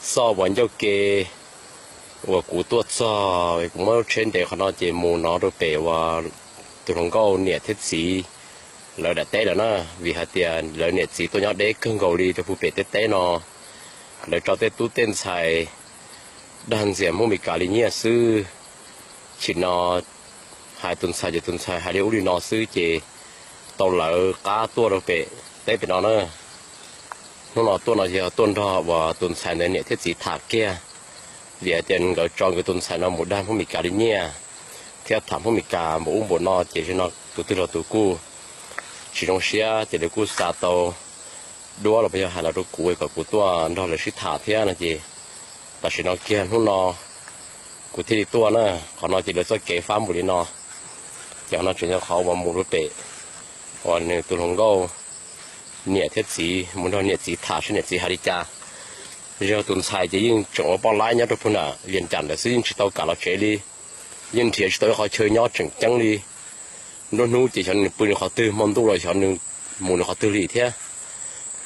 Txoj uas ncauj ke uas kuv tuaj txog, kuv muab lub tsheb ntes qhov no ces mus no rau pem uas tus hluas nkauj niam thiab txiv lawv daim teb lawm na, vim hais tias lawv niam txiv tuaj nyob deb kawg nkaus li rau puag pem tej teb no. Lawv tso tej tub tej ntxhais dag ntxias Hmoob Mes Kas li nyiaj xwb. Chim no hais tus ntxhais ces tus ntxhais hais li ub li no xwb ces tau lawv qab tuaj rau pem teb pem no na. Hnub no tuaj no yog tuaj nrog uas tus ntxhais ntawd niam thiab txiv tham kiag, vim hais tias nkawd tso nkawd tus ntxhais no mus dag Hmoob Mes Kas li nyiaj thiab tham Hmoob Mes Kas npaum ub npaum no ces zaum no tus twg los tus kuj tsis zoo siab ces lawv kuj xa tau duab los yog hais los rau kuv kom kuv tuaj nrog lawv sib tham thiab no ces tam sim no kiag hnub no kuv thiaj li tuaj na. Qhov no ces lawv txoj kev fab npaum li no. Ces qhov no tseem yog qhov uas mus rau pem uas nws tus hluas nkauj niam thiab txiv mus nrog niam txiv tham seb niam txiv hais li cas. Yog tus ntxhais ces yeej tseem ua poj laib nyob rau puag nram Vias Cas ntawd xwb, yeej tsis tau kam los tsev li, yeej nrhiav tsis tau ib qhov chaw nyob tseem ceeb li. Nruab hnub ces xyov nws pw nws qhov twg, hmo ntuj los xyov nws mus nws qhov twg li thiab.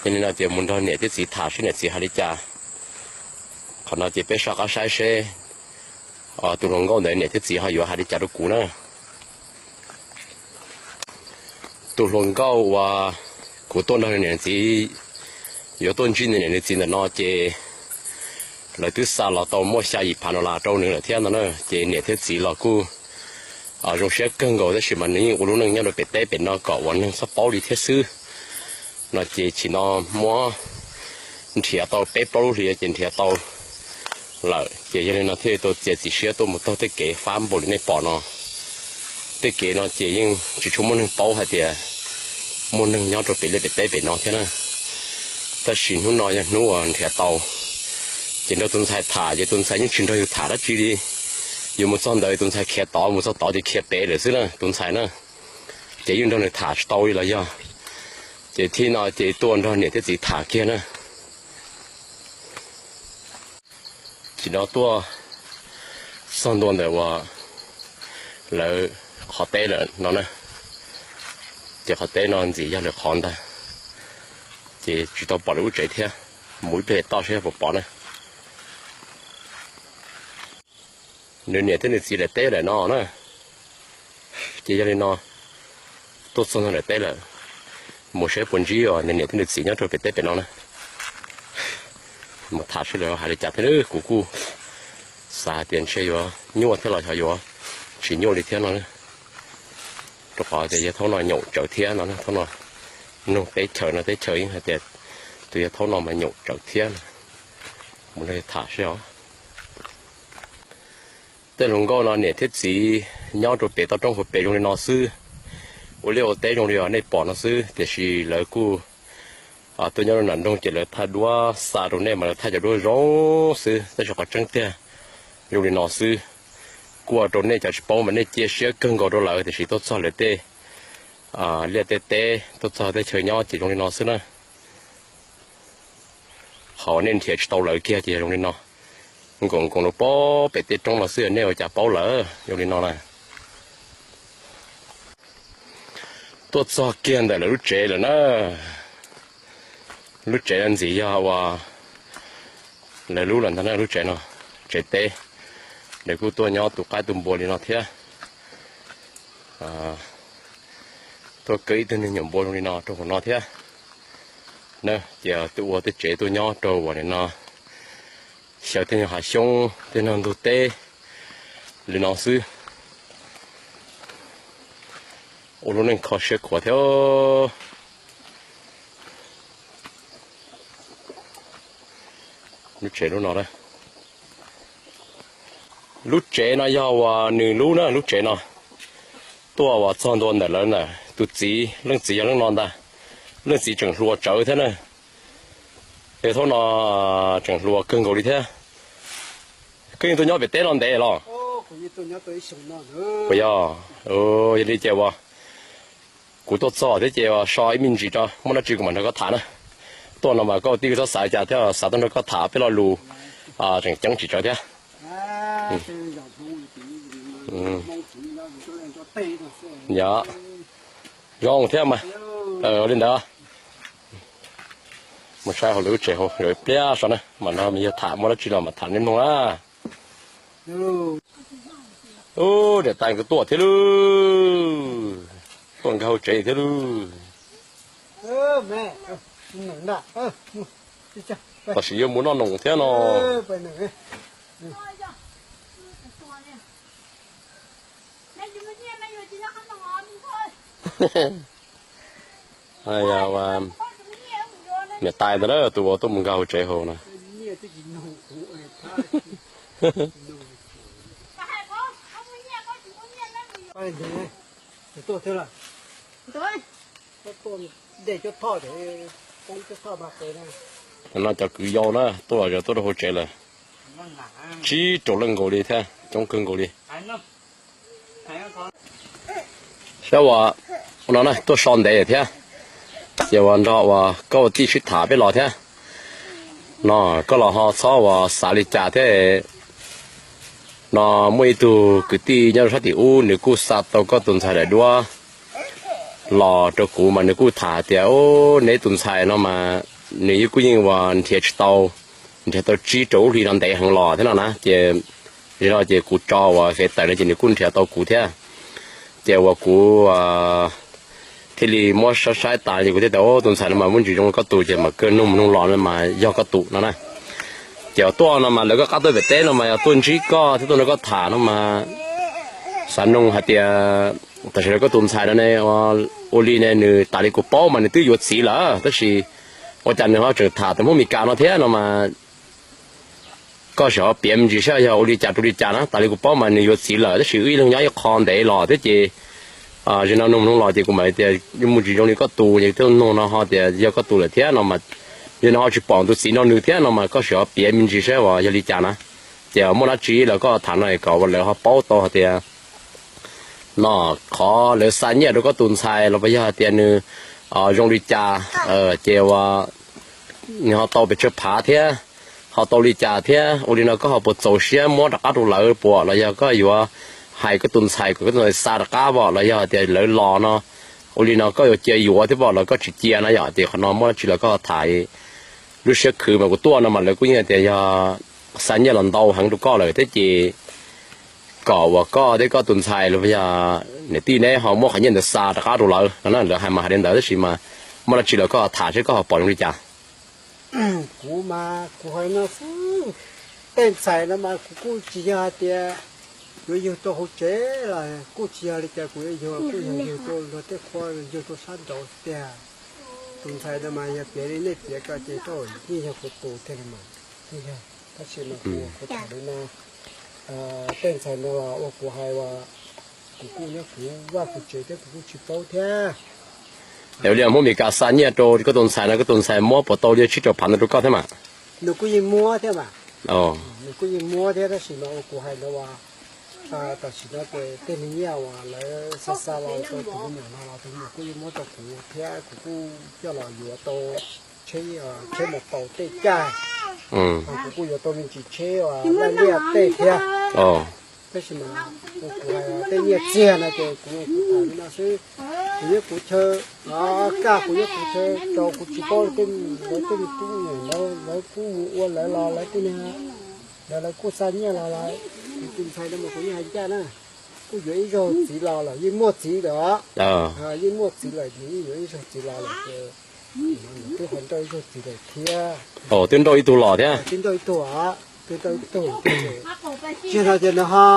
Yog li no ces mus nrog niam thiab txiv tham seb niam txiv hais li cas. Qhov no ces peb soj qab saib seb tus hluas nkauj ntawd niam thiab txiv ho yuav hais li cas rau kuv na. Tus hluas nkauj uas kuv tuaj nrog niam txiv, yuav tuaj ntsib niam nws txiv ntawm no ces lawv twb xa los tau muaj xya yim phav no las rau nws lawm thiab no na. Ces niam thiab txiv los kuj zoo siab kawg nkaus tab sis mas nws yeej ua lub neej nyob rau pem teb pem no kom uas neeg txhob paub li thiab xwb. No ces chim no muab nrhiav tau peb plaub lub hlis ces nrhiav tau lawm ces yog li no thiaj li tau txiav txim siab tuaj mus taug tej kev fab npaum li nej pom no. Tej kev no ces yeej tsis tshua muaj neeg paub hais tias muaj neeg nyob rau pem liaj pem teb pem no thiab na. Tab sis hnub no yog hnub uas nrhiav tau, ces nrog tus ntxhais tham ces tus ntxhais yeej tsis nrog yus tham dab tsi li. Yus mus txog ntawd tus ntxhais khiav tod, mus txog tod ces khiav pem lawm xwb na tus ntxhais na. Ces yeej nrog nws tham tsis tau li los yog, ces thiaj no ces tuaj nrog niam thiab txiv tham kiag na. Chim no tuaj txog ntua ntawm uas lawv qhov teb lawm no na. Ces qhov teb no ntxim yog lawv qhov ntag, ces tsis tau pom lawv lub tsev thiab. Mus ib pliag toj seb puas pom na. Nws niam thiab nws txiv daim teb lawm no na. Ces yog li no tuaj txog ntua daim teb lawm, mus seb puas ntsib uas nws niam thiab nws txiv nyob rau pem teb pem no na. Mus tham seb lawv hais li cas thiab, kuv kuj xav hais tias ntshe yuav nyuaj thiab los xyov yuav tsis nyuaj li thiab no. Rau qhov tias yog thaum no nyaum tsawv thiab no, thaum no nug teb chaws no teb chaws yeej hais tias tus yog thaum no mas nyaum tsawv thiab no. Mus nrog tham seb os. Tej hluas nkauj no niam thiab txiv nyob rau pem toj roob hauv pes zoo li no xwb, ua liaj ua teb zoo li uas nej pom no xwb, tiam sis lawv kuj tuaj nyob rau nram nroog ces lawv thaij duab xa rau nej mas lawv thaij cov duab zoo xwb, tab sis qhov tseeb tiag zoo li no xwb. Kuj ua rau nej cov tsis paub mas nej cia siab kawg nkaus rau lawv, tiam sis tuaj txog lawv tej liaj tej teb, tuaj txog tej chaw nyob ces zoo li no xwb na. Qhov nej nrhiav tsis tau lawv kiag ces zoo li no, nkoos nkoos rau pem tej roob no xwb, nej ua cas paub lawm zoo li no na. Tuaj txog kiag ntawm lawv lub tsev lawm na. Lub tsev no ntxim yog uas lawv lub lawm ntag na, lub tsev no, tsev teb. Lawv kuj tuaj nyob tu qaib tu npua li no thiab. Tuaj kaw ib tug niag nyuam npua zoo li no rau hauv no thiab. Na ces tuaj ua tej tsev tuaj nyob rau uas nim no xyaw tej nyuag hav xyoob tej nyuag ntug teb li no xwb. Ua lub neej kho siab khuav thiab. Lub tsev lub no, lub tsev no yog uas nws lub na, lub tsev no. Tuaj uas txog ntua ntawm lawv ntawm tus txiv, leej txiv yog leej no ntag. Leej txiv tseem hluas tsawv thiab na. Yog thaum no tseem hluas kawg nkaus li thiab. Koj yeej tuaj nyob pem teb no ntev los? Puas yog? Yog li ces uas kuv tuaj txog thiab ces so ib me ntsis tso, muaj dab tsi kuv mam nrog koj tham na. Tuaj no mas koj tij txhob xav cas thiab, xav tuaj nrog koj tham peb lo lus tseem ceeb tsis tsawg thiab. Yog, zoo thiab mas. Li ntawd. Mus saib hauv lawv lub tsev hauv ib pliag so na, mas no mas yog tham muaj dab tsi los mas tham nej mloog na. Ub, niam tais nkawd tuaj thiab lauj, tuaj nkag hauv tsev thiab lauj. Tam sim yuav mus noj noos thiab no. Niam tais ntawd na, tus uas tuaj mus nkag hauv tsev hauv na. No cov kwv yau na, tuaj los tuaj rau hauv tsev lawm. Tsib rau leej nkaus li thiab, coob kawg nkaus li. Saib uas no na, tuaj so ntev thiab, ces uas nrog uas koj ua tij sib tham peb los thiab. No koj los ho txhob uas xav li cas thiab. No muaj ib tug kwv tij nyob rau sab tim ub, nws kuj xa tau koj tus ntxhais daim duab los rau kuv mas nws kuj tham tias, neb tus ntxhais no mas nws yeej kuj yeej uas nrhiav tsis tau, nrhiav tau tsib rau lub hli no ntev heev los thiab no na. Ces zaum no ces kuv tso uas fev tawm no ces nws kuj nrhiav tau kuv thiab. Ces uas kuv thiaj li muab saib saib tas ces kuv thiaj tias, tus ntxhais no mas muaj ntsis zoo li koj tus, ces mas kawg nug mus nug los no mas yog koj tus no na. Ces uas tuaj no mas lawv koj qab tuaj pem teb no mas yog tuaj ntsib koj thiab tuaj nrog koj tham no mas xav nug hais tias tam sim no koj tus ntxhais no ne, ua li ne nws tas li kuv paub mas nws twb yuav txiv lawm tab sis ua cas nws ho tseem tham tus Hmoob Mes Kas no thiab no mas koj sim ho piav me ntsis saib yog ua li cas rau li cas na. Tas li kuv paub mas nws yuav txiv lawm tab sis wb yeej nyob ib qho ntev los thiab ces zaum no nug nug los ces kuv mam tias yeej muaj ntsis zoo li koj tus, ces twb nug no ho tias yog koj tus lawm thiab no mas zaum no ho tsis pom tus txiv nrog nws thiab no mas koj sim ho piav me ntsis saib uas yog li cas na. Ces muaj dab tsi los koj tham no kom uas lawv ho paub tau hais tias no qhov lawv xa nyiaj rau koj tus ntxhais los puas yog hais tias nws zoo li cas, ces uas nws ho tau pes tsawg phav thiab, ho tau li cas thiab, ua li no koj ho puas txaus siab muab rov qab rau lawv puas los yog koj yuav hais koj tus ntxhais kom koj tus ntxhais xa rov qab pom los yog hais tias lawv los no ua li no koj yuav cia yuav thiab pom los koj tsis cia na yom. Ces qhov no muaj dab tsi los koj ho tham lub siab khwv mas kuv tuaj no mas lawv kuj yeej tias yog xa nyiaj los ntau heev rau koj lawm thiab ces kom uas koj thiab koj tus ntxhais los yog niam tij neb ho muab qhov nyiaj ntawd xa rov qab rau lawv no na. Lawv hais mas hais li ntawd tab sis mas muaj dab tsi los koj ho tham seb koj ho pom zoo li cas. Kuv mas kuv hais no xwb, tej ntxhais no mas kuv kuj tsis yog hais tias yuav yug rau hauv tsev los kuj tsis yog li cas, kuv yuav yug kuj yog yug rau luag tej qhua, yug rau sab nraud tiag. Tus ntxhais no mas yog piav li nej piav ko ces yeej yog kuv tus thiab no mas, yeej yog. Tab sis mas kuv kuv tham li no, tej ntxhais no ua kuv hais uas kuv kuj nyob kuv vaj kuv tsev thiab kuv kuj tsis paub thiab. Yog li Hmoob Mes Kas xa nyiaj rau koj tus ntxhais no koj tus ntxhais muab puas tau li tsib rau phav ntawd rau koj thiab mas? Nws kuj yeej muab thiab mas. Nws kuj yeej muab thiab tab sis mas ua kuv hais ntawd uas tam sim no ces tej me nyiaj uas lawv xa xa los rau tus me nyuam no los tus me nyuam kuj yeej muab rau kuv thiab kuv kuj coj los yuav tau tsheb, tsheb mus tau tej caj, kuv kuj yuav tau me ntsis tsheb uas laj liaj tej thiab. Tab sis mas ua kuv hais tej nyiaj txiag no ces kuv kuv tham li no xwb. Kuv nyob kuv chaw, kaj kuv nyob kuv chaw rau kuv tsis paub tej, lawv tej me tub me nyuam lawv kuj mus ua lawv los lawv tej niag, lawv lawv kuj xa nyiaj los lawm. Kuv tus ntxhais no mas kuv yeej hais ncaj na, kuj yuav ib zaug txiv los lawm, yeej muaj txiv lawm os. Yeej muaj txiv lawm, nws yeej yuav ib zaug txiv los lawm ces nws twb ho nrauj ib zaug txiv lawm thiab. Twb nrauj ib tug los thiab. Twb nrauj ib tug os, twb nrauj ib tug. Tsis no ces nws ho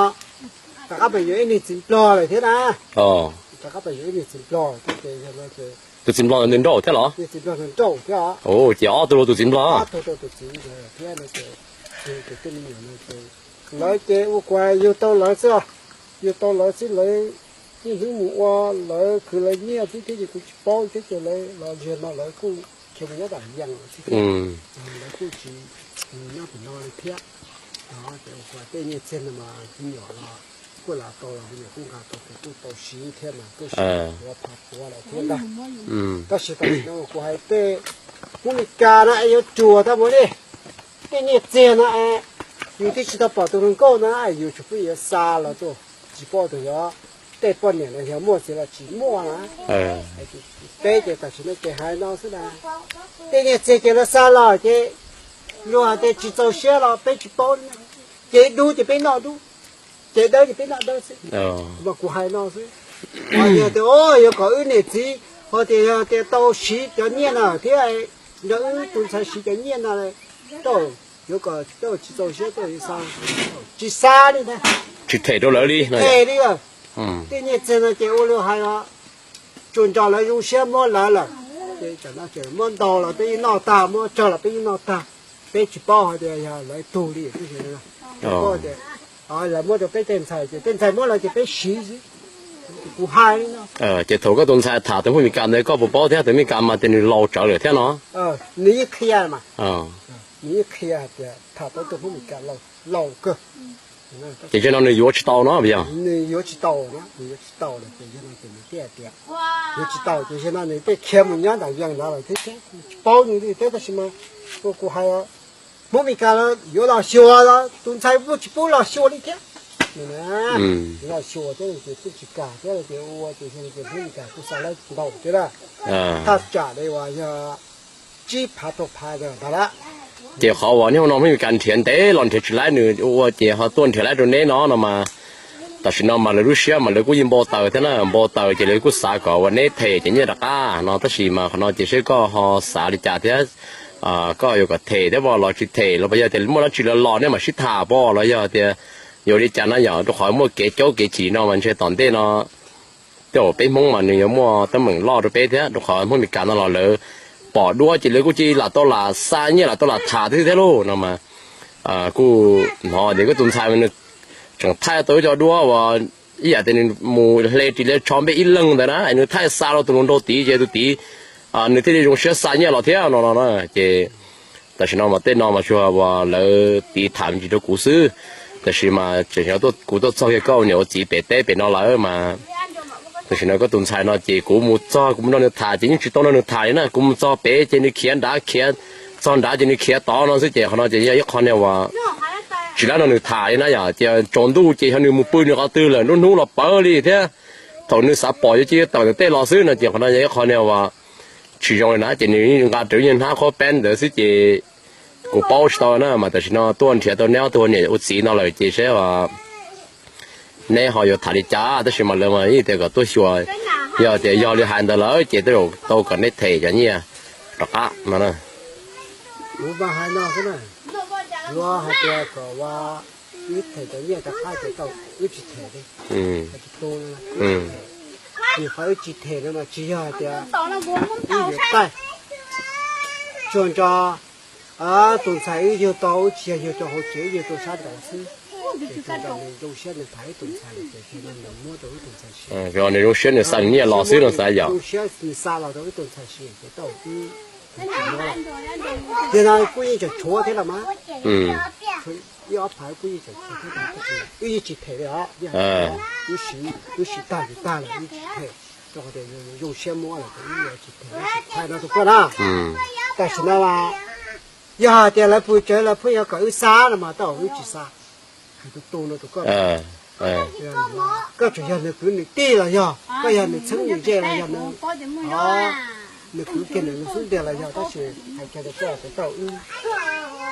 rov qab pem yuav ib niag txiv nplog lawm thiab na. Rov qab pem yuav ib niag txiv nplog thiab ces yog no ces tus txiv nplog nws nrauj thiab los? Txiv nplog nws nrauj thiab os. Ces ob tug rau tus txiv nplog. Ob tug rau tus txiv nplog thiab no ces, ces tej me nyuam no ces lawv ces ua kuv yug tau lawv xwb, yug tau lawv xwb lawv niaj hnub mus ua lawv khwv lawv nyiaj xwb thiab ces kuv tsis paub thiab ces lawv los ntsiag no lawv kuj khiav mus nyob tom yees lawm xwb thiab. Lawv kuj tsis nyob tim no li thiab. Ces ua kuv tej nyiaj txiag no mas me nyuam los kuj los tau los me nyuam kuj nqa tau kuv kuj tau siv thiab mas kuj siv puav phav puav lawm thiab ntag. Tab sis tam sim no kuv hais tej Hmoob Mes Kas no es yuav ruam tau mus li. Tej nyiaj txiag no es yus twb tsis tau pom tus hluas nkauj no yus tsuas pheej yuav xa los tuaj tsis paub tus yog tej poj niam los yog muaj txiv los tsis muaj na. Peb ces tam sim no ces hais no xwb na. Tej nyiaj txiag ces lawv xa los ces luag hais tias tsis txaus siab los peb tsis paub. Ces dub ces peb noj dub, ces dawb ces peb noj dawb xwb. Mas kuv hais no xwb. Yog tias yuav kom wb niam txiv, ho tias yog tias tau siv cov nyiaj no thiab nrog wb tus ntxhais siv cov nyiaj no, tau, yuav kom tau tsis txaus siab tau xa, tsis xa li ntag. Tsis them rau lawv li no. Them li. Tej nyiaj txiag no ces ua li hais os, tsuas nrog lawv zoo siab muab lawv lawm. Ces tam no ces muab ntau los peb yeej noj tag, muab tsawg los peb yeej noj tag. Peb tsis paub hais tias yog lawv tug li, paub tias lawv muab rau peb tej ntxhais ces tej ntxhais muab lawv ces peb siv xwb. Kuv hais li no. Ces thaum koj tus ntxhais tham tus Hmoob Mes Kas ntawd koj puas paub thiab? Tus Hmoob Mes Kas mas tias nws laus tsawv lawm thiab no. Nws yeej qhia mas, nws yeej qhia hais tias tham tau tus Hmoob Mes Kas laus kawg. Ces zaum no nws yuav tsis tau no puas yog? Nws yuav tsis tau na, nws yuav tsis tau lawm ces zaum no ces nws thiaj tias yuav tsis tau ces zaum no nws thiaj khiav mus nyob nram Vias ntawd lawm thiab. Tsis paub nws li thiab tab sis mas kuv hais Hmoob Mes Kas yuav los xyuas los tus ntxhais kuj tsis pub los xyuas li thiab. Los xyuas thiab ces kuj tsis kam thiab ces ua ces Hmoob Mes Kas kuj xa lawv ntaus thiab na. Thaj tsam li uas yog tsib phav rau phav ntawd lawm. Ces qhov uas niaj hnub no Hmoob Mes Kas nrhiav ntev los nrhiav tsis laib, nws ua ces ho tuaj nrhiav laib rau neb no no mas, tam sim no mas lawv lub siab mas lawv kuj yeej npau taws thiab na, npau taws ces lawv kuj xav kom uas neb them cov nyiaj rov qab no, tab sis mas qhov no ces seb koj ho xav li cas thiab, koj yuav kom them thiab los tsis them los puas yog tias muaj dab tsi lawv los neb mam sib tham pom los yog tias yuav li cas na yom, rau qhov muaj kev caub kev chim no mas ntshe tom ntej no tej zaum peb Hmoob mas nws yuav muaj teeb meem loj rau peb thiab, rau qhov Hmoob Mes Kas no los lawv pom duab ces lawv kuj cia li lam tau lam xa nyiaj lam tau lam tham thiab thiab lauj no mas. Kuj hnov tias koj tus ntxhais nws tseem thaij tau ib co duab uas ib yam tias nws mus hle ris hle tsho npej ib leeg ntawd na, nws thaij xa rau tus hluas nraug tid ces tus tid nws thiaj li zoo siab xa nyiaj los thiab no no na. Ces tam sim no mas tej no mas tsuas uas lawv tiv tham me ntsis rau kuv xwb, tab sis mas tseem kuv tuaj txog kiag koj niam ua txiv pem teb pem no lawm mas. Tam sim no koj tus ntxhais no ces kuv mus txog kuv mus nrog nws tham ces yeej tsis tau nrog nws tham li na, kuv mus txog pem ces nws khiav nrad, khiav txog nrad ces nws khiav tod no xwb ces qhov no ces yog ib qho niag uas tsis lam nrog nws tham li na yom, ces tsaus ntuj ces yog nws mus pw nws qhov twg lawm, lub hnub los pawv li thiab. Thaum nws xav pom yuav cia tawm ntawm tej los xwb no ces qhov no yog ib qho niag uas tsis zoo li na, ces nws nqa rawv niag hnab qhob peb ntawd xwb ces kuv paub tsis tau na mas tam sim no tuaj nrhiav tau neb ob tug niam ua txiv no lawm ces seb neb ho yuav tham li cas, tab sis mas lawv mas yeej tias kom tuaj xyuas, yog tias yog li hais ntawd lawm ces tej zaum tau kom neb them cov nyiaj rov qab no na. Kuv mas hais no xwb na, yuav hais tias kom wb them cov nyiaj rov qab ces tau, wb tsis them li. Vim qhov wb tsis them no mas tsis yog hais tias wb yuav taij, tsuas nrog tus ntxhais wb yug tau, wb tsis yog yug rau hauv tsev, wb yug rau sab nraud xwb. Ces tsuas nrog nws zoo siab nws tham wb tus ntxhais ces nws muab rau wb tus ntxhais siv, nws zoo siab nws xa nyiaj los xwb no xav yom, zoo siab nws xa los rau wb tus ntxhais siv ces tau, wb tsis muab lawm. Tiam no kuj yeej tseem tshuav thiab los mas, ib ob phav kuj yeej tseem tshuav thiab, wb yeej tsis them li os. Wb siv tag li tag lawm wb tsis them, rau qhov tias zoo siab muab lawm ces wb yuav tsis them, wb tsis them no tus koj na. Tam sim no mas yog hais tias lawv pw tsawv lawv pheej yuav kom wb xa no mas tau, wb tsis xa. Hais tus tus no tus koj, koj tseem yog nws kwv nws tij los yog koj yog nws txheeb nws ze los yog nws, nws kwv kiag nws xub ntiag los yog, tab sis hais kiag rau koj tau,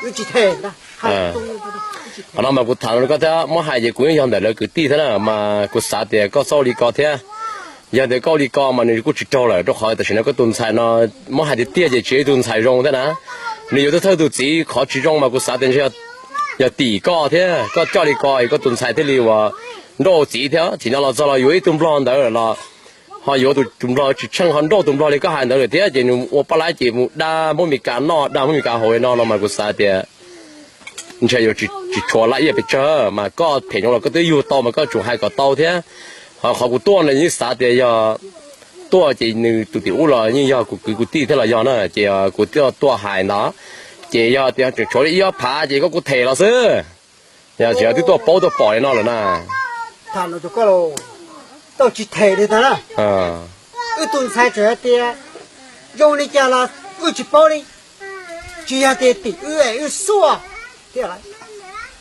wb tsis them ntag. Qhov no mas kuv tham rau koj thiab, muab hais ces kuv yeej yog ntawm lawv kwv tij thiab na mas kuv xav tias koj txhob ua li ko thiab. Yog tias koj ua li ko mas nws kuj tsis raug lawm, rau qhov tam sim no koj tus ntxhais no muab hais tiag tiag ces tsis yog ib tug ntxhais zoo thiab na. Nws yuav thawj thawj tus txiv, qhov tsis zoo mas kuv xav tias ntshe yog tim koj thiab, koj coj li ko es koj tus ntxhais thiaj li uas nrauj txiv thiab. Txij no los txog los yuav ib tug nplog ntawd los ho yuav tus nplog tsis tsheej, ho nrauj tus nplog li koj hais ntawd lawm thiab, ces nws ua paj laib ces mus dag Hmoob Mes Kas noj dag Hmoob Mes Kas haus li no no mas kuv xav tias ntshe yuav tsis tshuav laj iab pes tsawg, mas koj phem nyob los koj twb yug tau mas koj tsum hais kom tau thiab. Ho qhov kuv tuaj no yeej xav tias yog tuaj ces nws tus tim ub los yeej yog kuv kwv kuv tij thiab los yog na, ces kuv thiaj tuaj hais ntawd. Ces yog tias tseem tshuav li ib ob phav ces koj kuj them los xwb. Yog tsis yog twb tuaj paub tuaj pom li no lawm na. Tham no rau koj los tau tsis them li ntag na. Wb tus ntxhais tseem hais tias zoo li cas los wb tsis paub li. Tsis yog tias tim wb es wb xuaj thiab lawm.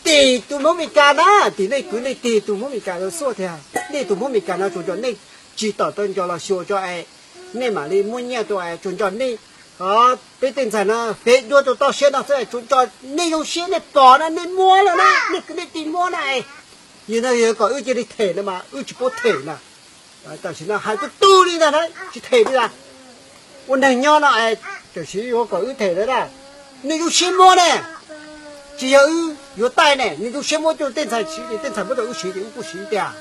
Tig tus Hmoob Mes Kas na, tig nej kwv nej tig tus Hmoob Mes Kas los xub tias nej tus Hmoob Mes Kas no tsuas nco nej tsis tawm tawv nco los xyuas tso es nej mam li muab nyiaj rau es tsuas nco nej, o, peb tej ntxhais no fev duab rau toj siab no xwb es tsuas nco nej zoo siab nej pom na nej muab lawm na nej kwv nej tig muab na es yog no yog kom wb cia li them no mas wb tsis paub them na. Tam sim no hais tu tu li ntag na tsis them li ntag. Ua neeg nyob no es tam sim yuav kom wb them lawm na, nws zoo siab muab ne, tsis yog wb yuav taij ne, nws zoo siab muab rau tej ntxhais siv ces tej ntxhais muab rau wb siv ces wb kuj siv tiag.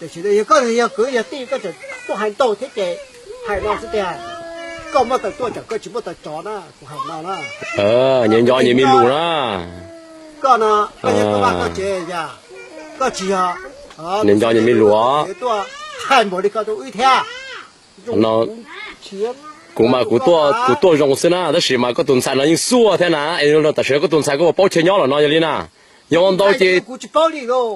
Tam sim no yog koj yog kwv yog tij koj tseem tuaj hais ntau thiab ces hais no xwb tiag, koj muaj taws tuaj tsam koj tsis muaj taws tso na kuv hais no na. Nco nco nyias me lus na. Koj no koj nyob koj vaj koj tsev yog, koj tsis yog nco nyias me lus os. Tuaj hais npaum li koj rau wb thiab. No kuv mas kuv tuaj zoo xwb na tab sis mas koj tus ntxhais no yeej xuaj thiab na es tam sim no koj tus ntxhais koj puas paub chaw nyob los no yog li na. Yog ua ntau ces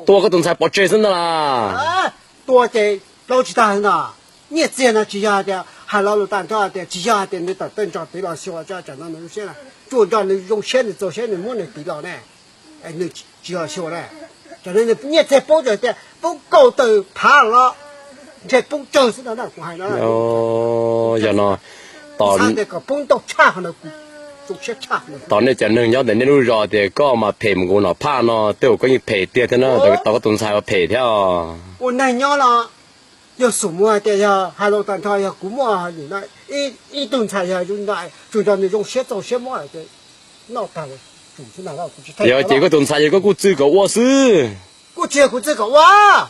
tua koj tus ntxhais pov tseg xwb ntag las. Tua ces plaub tsis tag ntag. Nyiaj txiag no tsis yog hais tias hais lo lus tag nrho tias tsis yog hais tias nws tawm tawj ntso tiv los xyuas tsam no nws zoo siab, tsuas nco nws zoo siab nws txaus siab nws muab nws tiv los ne, nws tsis los xyuas ne. Tsam no nws nyiaj txiag poob tias poob kaum tawm phav los ntshe poob tsawg xwb no kuv hais no. Yog no, tos tias kom poob ntau tshaj no, tos nej cov neeg nyob ntawm nej lub zos tias koj mas phem mus nkaus nom phaj no tej zaum koj yeej phem tiag thiab na, tos koj tus ntxhais phem thiab. Ua neeg nyob no yog xum mus hais tias yog hais los tag nrho yog kuv muaj nim no ib tug ntxhais yog tsuas nco nws zoo siab txaus siab muab lawm ces noj tag lawm. Yog ces koj tus ntxhais yog koj kuj txwj kom ua xwb. Kuj tsis yog kuv txwj kom ua,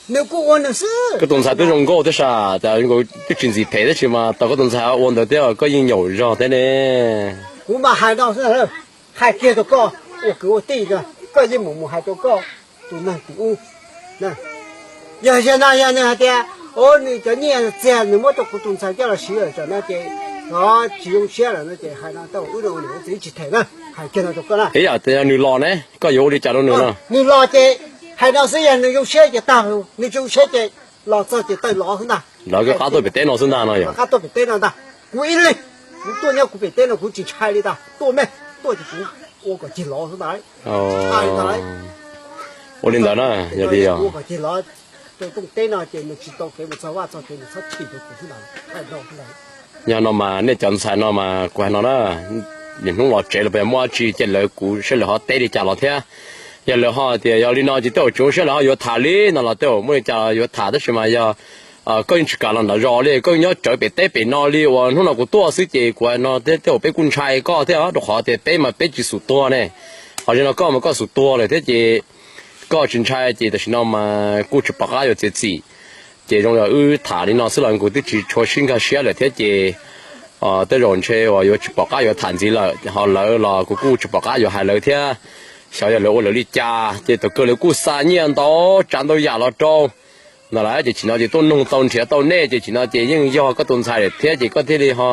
nws kuj ua nws xwb. Koj tus ntxhais twb zoo nkauj thiab sas, twb tsis ntxim phem tab sis mas tos koj tus ntxhais ua ntawd thiab koj yeej nyaum zog thiab ne. Kuv mas hais no xwb, hais kiag rau koj ua kwv ua tij, koj yeej mus mus hais rau koj tus neeg tim ub. Yog zaum no yog nws hais tias, o, nws cov nyiaj txiag nws muab rau kuv tus ntxhais coj los siv lawm tam no ces tsis zoo siab lawm no ces hais no tau wb no ua niam ua txiv tsis them na, hais kiag no rau koj na. Ib yam tias yog nws los ne koj yuav ua li cas rau nws no? Nws los ces hais no xwb, yog nws zoo siab ces tag, nws tsis zoo siab ces los txog ces tawm los xwb ntag. Lawv kuj qab tuaj pem teb no xwb ntag no yog. Qab tuaj pem teb no ntag. Kuv ib leeg, kuv tuaj nyob kuv pem teb no kuv tsis ntshai li ntag, tuaj me, tuaj ces kuv ua kom cig los xwb ntag. Ua li ntawd na, yog li os. Ua kom cig los rau rooj teb no ces nws tsis tau kev mus txog vaj txog tsev, nws txhob chim rau kuv xwb ntag. Yog no mas nej cov ntxhais no mas kuv hais no na, niaj hnub los tsev los puas yog muaj dab tsi ces lawv kuv saib lawv ho teb li cas los thiab. Yog lawv ho tias yog li no ces tej zaum tsis zoo siab lawv ho yuav tham li no los tej zaum muaj li cas yuav tham tab sis mas yog koj yeej tsis kam los nram zos li, koj nyob tsawv pem teb pem no li uas hnub no kuv tuaj xwb ces kuv hais no tej zaum peb kuj ntshai koj thiab rau qhov tias peb mas peb tsis xum tuag ne. Ho zaum no koj mas koj xum tuag lawm thiab ces koj tsis ntshai ces tam sim no mas kuj tsis pom qab yuav txiav txim. Ces zoo yog wb tham li no xwb los kuv twb tsis tshua sib nkag siab lawm thiab ces tej zaum ntshe uas yuav tsis pom qab yuav tham ntxiv lawm, ho lawv los kuv kuj tsis pom qab yuav hais lawv thiab. Xyov yog lawv ua lawv li cas ces thaum kawg lawv kuj xa nyiaj ntau tsav ntau yam los rau ntawd lawm ces tsim no ces tuaj nug tau nrhiav tau nej ces tsim no ces yeej yog koj tus ntxhais lawm thiab ces koj thiaj li ho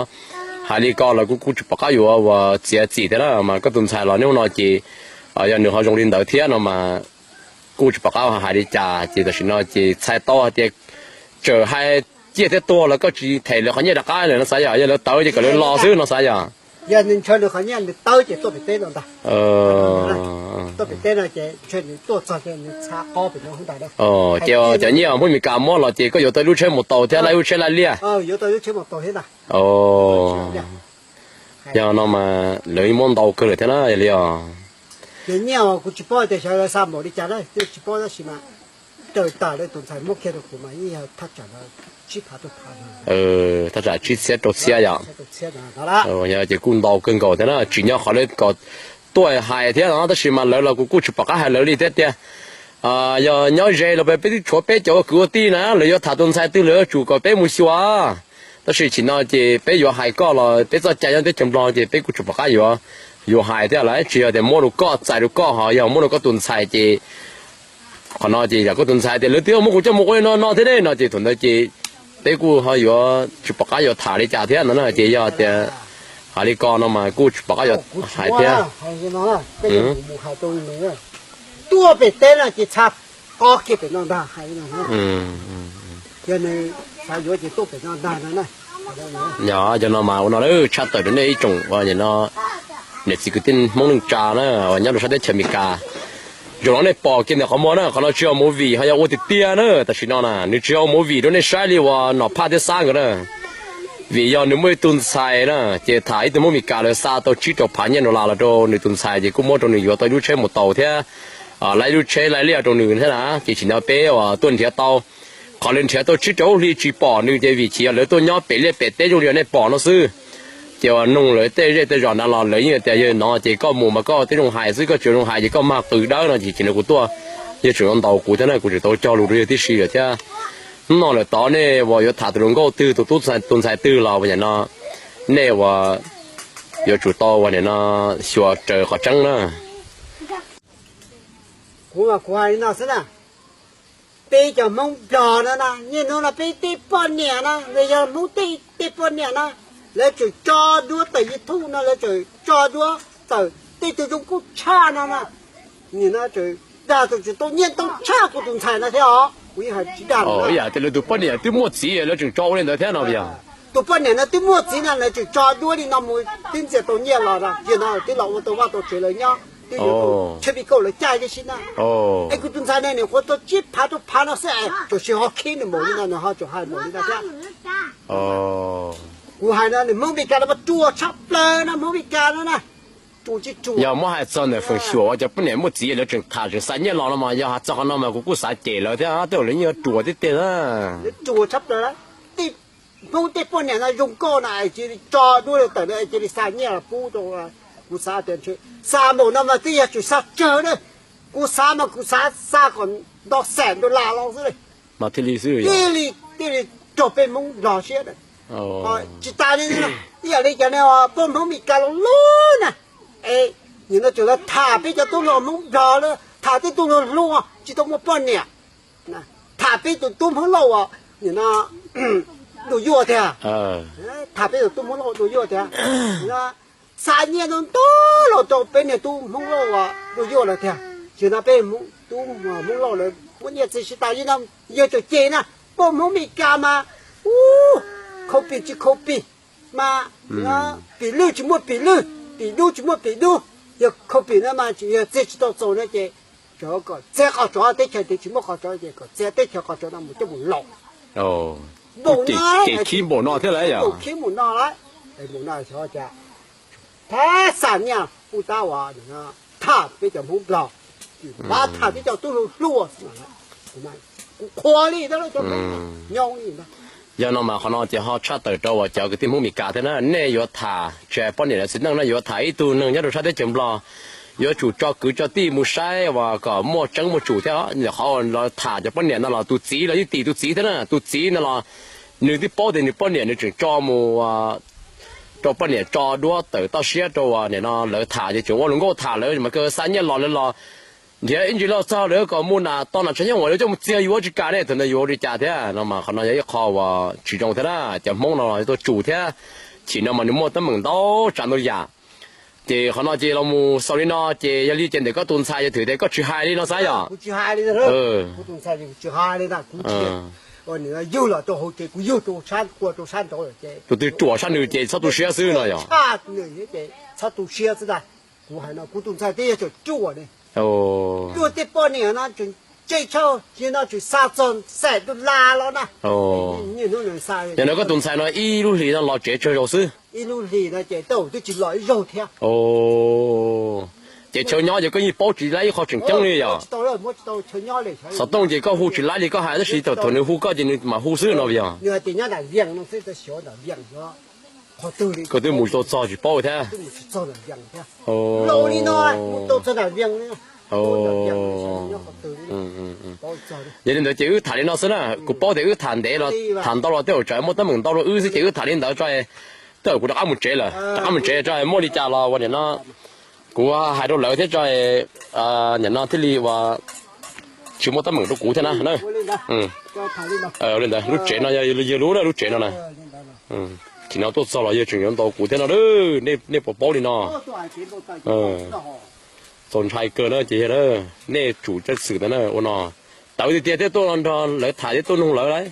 hais li ko los kuv kuj tsis pom qab yuav uas txiav txim thiab na mas koj tus ntxhais los hnub no ces yog nws ho zoo li ntawd thiab no mas kuj tsis pom qab hais li cas ces tam sim no ces txhais tau hais tias txawm hais ciaj thiab tuag los koj tsis them lawv qhov nyiaj rov qab lawm no xav yom, yog lawv tawv ces kom lawv los xwb no xav yom. Yog nws ntshaw nws qhov nyiaj nws tawb ces tuaj pem teb no ntag. Tuaj pem teb no ces ntshe nws tuaj txog ces nws txhav qhov pem no ntag. Ces cov nyiaj Hmoob Mes Kas muab los ces koj yuav tau lub tsheb mus tau thiab lub tsheb laj liaj. Yuav tau lub tsheb mus tau thiab ntag. Yog no mas lawv muab ntau kawg lawm thiab na yog li os. Ces nyiaj kuv tsis paub tias xyov lawv xa npaum li cas na, twb tsis paub tab sis mas raws tam li tus ntxhais muab kiag rau kuv mas yeej yog thaj tsam tsib phav rau phav, thaj tsam tsib txhiab rau txhiab yom. Yog ces kuj ntau kawg nkaus thiab na, tsim nyog qhov lawv kom tuaj hais thiab no tab sis mas lawv los kuv kuj tsis pom qab hais lawv li thiab tiag. Yog nyob ze los peb twb tshuav peb cov ua kwv ua tij na, lawv yuav tham tus ntxhais twg lawv yuav tsum kom peb mus xyuas. Tab sis tsim no ces peb yuav hais koj los peb txoj cai nyob teb chaws Nplog ces peb kuj tsis pom qab yuav, yuav hais thiab lawm, tsis yog tias muab rau koj txais rau koj ho yog muab rau koj tus ntxhais ces qhov no ces yog koj tus ntxhais tias lawv twb muab kuv coj mus ua li no no thiab ne no ces thaum ntawd ces peb kuj ho yuav tsis pom qab yuav tham li cas thiab no na ces yog tias hais li ko no mas kuj tsis pom qab yuav hais thiab. Tuaj pem teb no ces txha qo kiag pem no ntag. Yog nws xav yuav ces tuaj pem no ntag no na. Yog cov no mas ua no tshaj tawm rau nej ib tsoom no niam txiv kwv tij Hmoob neej tsa na uas nyob rau sab teb chaws Amelikas. Zaum no nej pom kiag ntawm qhov muag na, qhov no tsis yog movie, ho yog ua tiag tiag na. Tam sim no na nws tsis yog ua movie rau nej saib li uas Nom Phaj thiab Xab nkawd na, vim yog nws muaj ib tug ntxhais na, ces tham ib tug Hmoob Mes Kas lawv xa tau tsib rau phav nyiaj dollar los rau nws tus ntxhais, ces kuj muab rau nws yuav tau ib lub tsheb mus taus thiab, lawv ib lub tsheb laij liaj rau nws thiab na. Ces tsim nyog peb uas tuaj nrhiav tau, qhov lawv nrhiav tau tsib rau hli tsis pom nws ces vim chim yog lawv tuaj nyob pem liaj pem teb zoo li nej pom no xwb. Ces uas noog lawv tej zej tej zos ntawd los lawv yeej tias yog no ces koj mus mas koj tib zoo hais xwb, koj tsis zoo hais ces koj mag qws dawb no ces, ces nws kuv tuaj, yog tseem yuav ntaus kuv thiab na, kuv tseem tau cog lus rau yawg tib si lawm thiab. Hnub no lawm tod nej uas yuav tham tus hluas nkauj twg, tus tub tus ntxhais twg los uas yam no, nej uas yuav tsum tau uas nim no xyuas raws qhov tseeb na. Kuv mas kuv hais li no xwb na, peb cov Hmoob Nplog no na, niaj hnub no peb tej poj niam na, los yog Hmoob tej tej poj niam na, lawv tseem tso duab tawm YouTube no, lawv tseem tso duab tawm tej tus zoo nkauj tshaj no na. Nim no tseem dag tseem tau nyiaj ntau tshaj kuv tus ntxhais no thiab os, kuv yeej hais tsis dag no. Ib yam tias lawv tus poj niam twb muaj txiv lawv tseem tso ua li ntawd thiab no yog. Tus poj niam no twb muaj txiv no lawv tseem tso duab li no mus twb ntxias tau nyiaj los na, yog no twb los ua tau vaj tau tsev lawv nyob, twb yuav tau tsheb pij kauj lawv caij tib si na. Es kuv tus ntxhais no nws qhuav tau tsib phav rau phav no xwb es txawm sis ho khib nws npaum li no nws ho tseem hais npaum li no thiab. Kuv hais no nws Hmoob Mes Kas no mas ruam tshaj plaws no, Hmoob Mes Kas no na. Ruam tsis ruam. Yog muab hais txog ntawm feem xyuam uas cov poj niam muaj txiv lawv tseem tham tseem xa nyiaj los no mas yog hais txog qhov no mas kuv kuj xav cem lawv thiab, tej zaum lawv yeej yuav ruam tiag tiag na. Ruam tshaj plaws, tej Hmoob tej poj niam no zoo nkauj no es cia li tso duab li tawm no es cia li xa nyiaj los pub rau, kuv xav tias ntshe xa npaum no mas twb yog tseem xa tsawg na. Kuv xav mas kuv xav xa kom nto xam dollar los xwb li. Thiaj li, thiaj li raug peb Hmoob Nplog siab na. Tsis tas li, ib yam li cov poj Hmoob Mes Kas los lub na, es nim no tseem los tham peb cov tub hluas Hmoob Nplog, tham tej tub hluas hluas tsis tau muaj poj niam, tham peb tus tub Hmoob Lauj uas nim no dua yuaj tiag, tham peb tus tub Hmoob Lauj dua yuaj tiag, xa nyiaj ntau ntau los rau peb niag tub Hmoob Lauj uas dua yuaj lawm tiag. Tsis no peb tub Hmoob Lauj lawv muaj nyiaj txiag tsis tas li no, yog tseem cem na, poj Hmoob Mes Kas mas, ub, khau pim tsis khau pim, mas pim lwj tsis muaj pim lwj, pim dub tsis muaj pim dub, yog khau pim no mas yog txiag tsis tau txaus no ces kom txiag qhov tsov, teb chaws twg tsis muaj qhov tsov ces kom txiag teb chaws qhov tsov no mus coj mus laus. Npaum no, khib npaum no thiab lawm, npaum khib npaum no lawm, npaum no xyov cas thab xa nyiaj kuj tab uas tham peb cov Hmoob Nplog, pab tham peb cov tub hluas hluas, kuv qhuas li nyob li. Yog no mas qhov no ces ho tshaj tawm rau uas cov kwv tij Hmoob Mes Kas thiab na, nej yuav tham tsis hais poj niam los txiv neej no, yuav tham ib tug neeg nyob rau sab teb chaws Nplog, yuav tsum tso kwv tso tij mus saib uas kom muaj tseeb muaj tsum thiab. Qhov los tham cov poj niam no los tus txiv los yeej tim tus txiv thiab na, tus txiv no los nws twb paub tias nws poj niam nws tseem tso mus rau poj niam tso duab tawm toj siab rau uas nim no lawv tham ces tseem ua hluas nkauj tham lawv mas kawg xa nyiaj los lawv los nrhiav ib ntsis los txog lawv kom mus nas to nas tshaj nyob uas lawv coj mus txiag yuav tsis kam ne, thaum ntawd yuav ua li cas thiab no mas qhov no yog ib qho uas tsis zoo thiab na, cov Hmoob no los tuaj tsum thiab. Chim no mas nws muaj teeb meem ntau tsav ntau yam. Ces qhov no ces los mus xaus li no ces yog li ces ntawm koj tus ntxhais yog thwm tias koj tsis hais li no xav yog? Kuv tsis hais li, kuv tus ntxhais tsis hais li ntag, kuv yug los rau hauv ces kuv yug rau sab, ua rau sab nraud lawm ces tus twg ruam sab nws ces txhob tu siab xwb no yog? Txhob tu siab xwb ntag. Kuv hais no kuv tus ntxhais twb yog tseem ruam ne, ruam tej poj niam no tseem tseg tshaj, yog no tseem xa txog xam dollar los na. Yog no koj tus ntxhais no ib lub hlis no los tsev tsawg zaus xwb? Ib lub hlis no ces tau twb tsis los ib zaug thiab. Ces chaw nyob ces koj yeej paub tsis laib ib qho tseem ceeb li yog? Xov tooj ces koj hu tsis laib li koj hais tab sis thaum nws hu koj ces nws mam hu xwb no yog? Koj twb mus tsis tau txog tsis paub thiab. Yog li ntawd ces wb tham li no xwb na, kuv paub tias wb tham ntev los tham ntau los tej zaum tsam muaj teeb meem ntau rau wb xwb ces wb tham li ntawd tso, tej zaum kuv rov qab mus tsev lawm, rov qab mus tsev tso muaj li cas los ua nim no kuv hais rau lawv thiab tso, nim no thiaj li ua tsis muaj teeb meem rau kuv thiab na. Li ntawd lub tsev no yog yawg lub, lub tsev no na. Tsis no tuaj txog los yawg tseem yuav ntaus kuv thiab no, nej puas paub li no? Txaus ntshai kawg na ces yog nej tsum ceeb xwm ntawd na ua no. Tawv tiag tiag thiab tuaj nrog lawv tham thiab tuaj nug lawv lauj.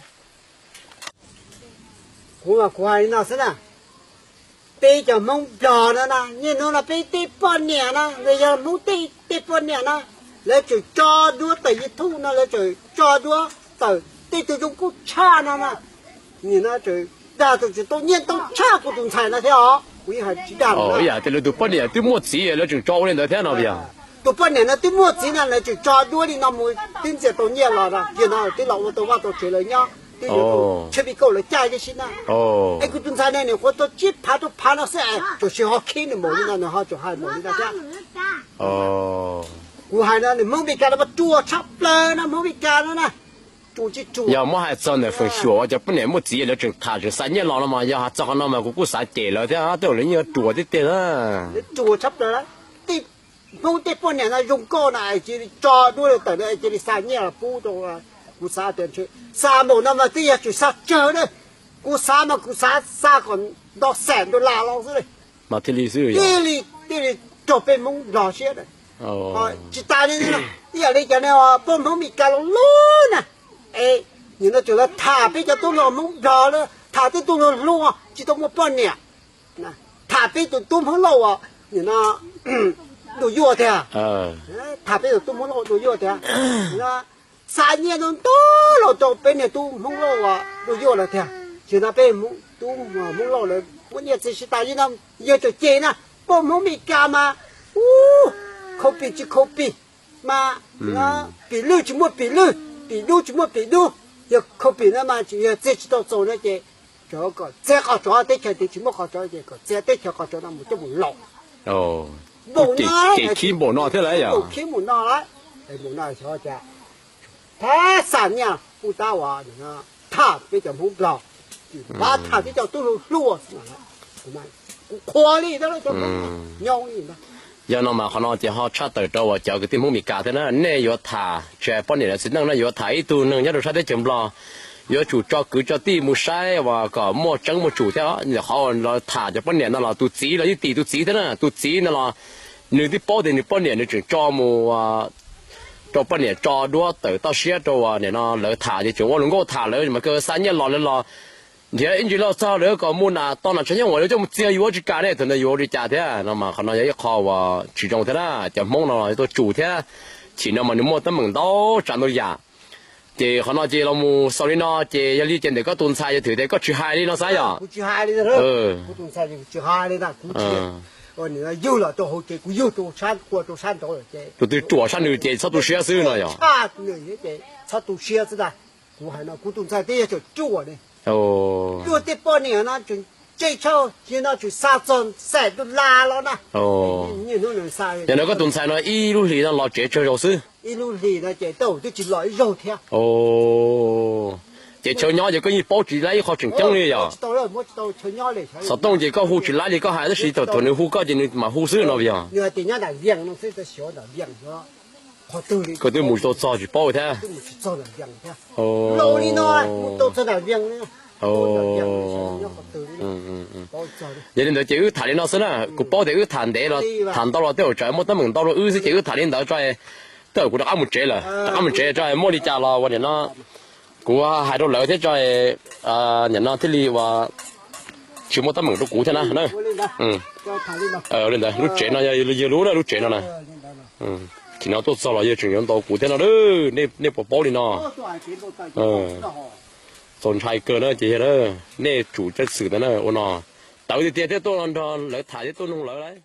Kuv mas kuv hais li no xwb na, peb cov Hmoob Nplog no na, niaj hnub no peb tej poj niam na, los yog Hmoob tej tej poj niam na, Lawv tseem tso duab tawm YouTube no, lawv tseem tso duab tawm tej tug zoo nkauj tshaj no na. Nim no tseem dag tseem tsis tau nyiaj ntau tshaj kuv tus ntxhais no thiab os, kuv yeej hais tsis dag. Ib yam tias lawv tus poj niam twb muaj txiv lawv tseem tso ua li ntawd thiab no yog? Tus poj niam no twb muaj txiv no lawv tseem tso duab li no mus twb ntxias tau nyiaj los no, kiag no twb los ua tau vaj tau tsev lawv nyob, twb yuav tus tshiab pib kauj lawv caij tib si na. Es kuv tus ntxhais ne nws qhuav tau tsib phav rau phav no xwb es tsuas sis ho khib nws npaum li no nws ho tseem hais npaum li no thiab. Kuv hais no nws Hmoob Mes Kas no mas ruam tshaj plaws na, Hmoob Mes Kas no na. Yog muab hais txog ntawm feem xyuam uas cov poj niam muaj txiv lawv tseem tham tseem xa nyiaj los no mas yog hais txog qhov no mas kuv kuj xav cem lawv thiab, tej zaum lawv yeej yuav ruam tiag tiag na. Ruam tshaj plaws, tej Hmoob tej poj niam no zoo nkauj no es cia li tso duab li tawm no es cia li xa nyiaj los pub rau, kuv xav tias xa npaum no mas twb yog tseem xa tsawg na. Kuv xav mas kuv xav xa kom nto xees dollar los xwb li. Mas thiaj li xwb, thiaj li, thiaj li raug peb Hmoob Nplog siab na. Tsis tas li, ib yam li cov poj Hmoob Mes Kas los lub na, es nim no tseem los tham peb cov tub hluas Hmoob Nplog lawm, tham tej tub hluas hluas tsis tau muaj poj niam, tham peb tus tub Hmoob Lauj uas nim no dua yuaj tiag, tham peb tus tub Hmoob Lauj dua yuaj tiag, xa nyiaj ntau ntau los rau peb niag tub Hmoob Lauj uas dua yuaj lawm tiag. Tsis no peb tub Hmoob Lauj lawv muaj nyiaj txiag tsis tas li no, yog tseem cem na, poj Hmoob Mes Kas mas, u, khau pis tsis khau pis, mas pim lwj tsis muaj pim lwj, pim dub tsis muaj pim dub, yog khau pis no mas yog txiag tsis tau txaus no ces kom txiag qos tsov, teb chaws twg tsis muaj qos tsov ces kom txiag teb chaws qos tsov no mus coj mus laus. Npaum no, khib npaum no thiab lawm, khib npaum no lawm, npaum no xyov cas thab xa nyiaj kuj tab uas tham peb cov Hmoob Nplog, pab tham peb cov tub hluas hluas xwb. Kuv qhuas li, nyob li ntag. Yog no mas qhov no ces ho tshaj tawm rau uas cov kwv tij Hmoob Mes Kas thiab na, nej yuav tham tsis hais poj niam los txiv neej no, yuav tham ib tug neeg nyob rau sab teb chaws Nplog, yuav tsum tso kwv tso tij mus saib uas kom muaj tseeb muaj tsum thiab. Qhov uas lawv tham cov poj niam no los tus txiv los yeej tim tus txiv thiab na, tus txiv no los nws twb paub tias nws poj niam nws tseem tso mus rau poj niam tso duab tawm toj siab rau uas nim no lawv tham ces tseem ua luag nkauj tham lawv mas kawg xa nyiaj los lawv los nrhiav ib ntsis loj txog lawv kom mus na, to na tshaj nyob uas lawv coj mus txiag yuav tsis kam ne, thaum ntawd yuav ua li cas thiab no mas qhov no yog ib qho uas tsis zoo thiab na. Cov Hmoob no tuaj tsum thiab chim no mas nws muaj teeb meem ntau tsav ntau yam. Ces qhov no ces los mus xaus li no ces yog li ces ntawm koj tus ntxhais yog thwm tias koj tsis hais li no xav yom? Tus twg ruam sab nws ces txhob tu siab xwb no yom? Txhob tu siab xwb na. Kuv hais no kuv tus ntxhais twb yog tseem ruam ne, ruam tej poj niam no tseem tsej tshaj, nim no tseem xa txog xais dollar los na. Yog no koj tus ntxhais no ib lub hlis no los tsev tsawg zaus xwb? Ib lub hlis no ces twb tsis los ib zaug thiab. Ces chaw nyob ces koj yeej paub tsis laib ib qho tseem ceeb li yom? Xov tooj ces koj hu tsis laib li koj hais tab sis thaum nws hu koj ces nws mam hu xwb no yog? Koj twb mus tsis tau txog tsis paub thiab. Yog li ntawd ces wb tham li no xwb na, kuv paub tias wb tham ntev los tham ntau los tej zaum tsam muaj teeb meem ntau rau wb xwb ces wb tham li ntawd tso. Tej zaum kuv rov qab mus tsev lawm, rov qab mus tsev tso muaj li cas los ua nim no kuv hais rau lawv thiab tso, nim no thiaj li ua tsis muaj teeb meem rau kuv thiab na. Li ntawd lub tsev no yog yawg lub na, lub tsev no na. Tsis no tuaj txog los yawg tseem yuav ntaus kuv thiab no, nej puas paub li no? Txaus ntshai kawg na ces yog nej tsum ceeb xwm ntawd na ua no. Tawv tiag tiag thiaj tuaj nrog lawv tham thiab tuaj nug lawv.